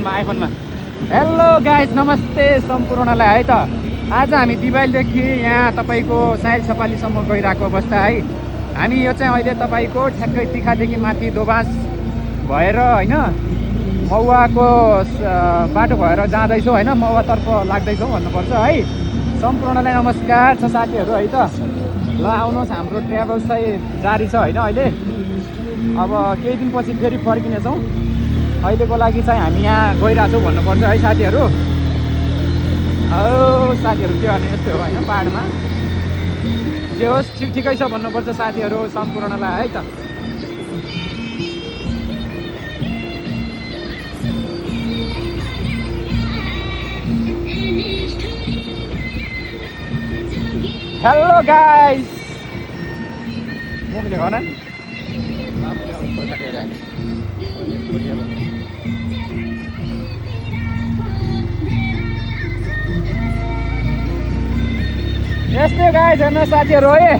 आइफोनमा। Hello guys, नमस्ते सम्पूर्णलाई है त। आज हामी दिवालीदेखि यहाँ तपाईँको साइल सपालीसम्म गइरहेको अवस्था है। हामी यो चाहिँ अहिले तपाईँको ठ्याक्कै तिखादेखि माथि दोबास भएर होइन मौवाको बाटो भएर जाँदैछौँ होइन, मौवातर्फ लाग्दैछौँ भन्नुपर्छ है। सम्पूर्णलाई नमस्कार छ साथीहरू है त। ल आउनुहोस्, हाम्रो ट्राभल चाहिँ जारी छ होइन। अहिले अब केही दिनपछि फेरि फर्किनेछौँ। अहिलेको लागि चाहिँ हामी यहाँ गइरहेछौँ भन्नुपर्छ है साथीहरू। साथीहरू के भने यस्तो हो होइन, पाहाडमा जे होस् ठिक ठिकै छ भन्नुपर्छ साथीहरू सम्पूर्णलाई है त। हेलो गाइस, मुखले भन यस्तै गाइस, हेर्नु साथीहरू है।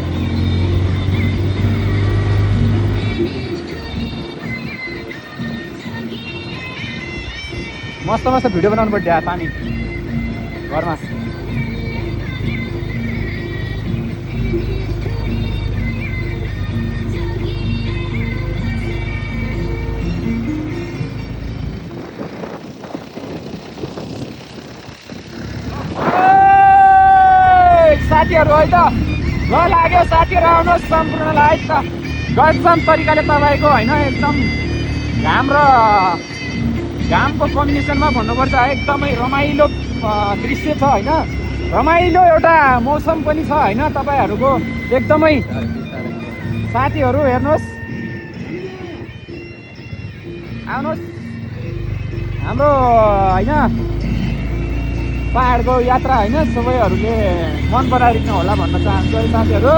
मस्त मस्त भिडियो बनाउनु पर्छ पानी घरमा। साथीहरू है त, ल लाग्यो साथीहरू, आउनुहोस् सम्पूर्णलाई है त। गजब तरिकाले तपाईँको होइन एकदम घामको कम्बिनेसनमा भन्नुपर्छ एकदमै रमाइलो दृश्य छ होइन। रमाइलो एउटा मौसम पनि छ होइन तपाईँहरूको एकदमै। साथीहरू हेर्नुहोस्, आउनुहोस् हाम्रो होइन पाहाडको यात्रा होइन सबैहरूले मन पराइदिनु होला भन्न चाहन्छु है साथीहरू।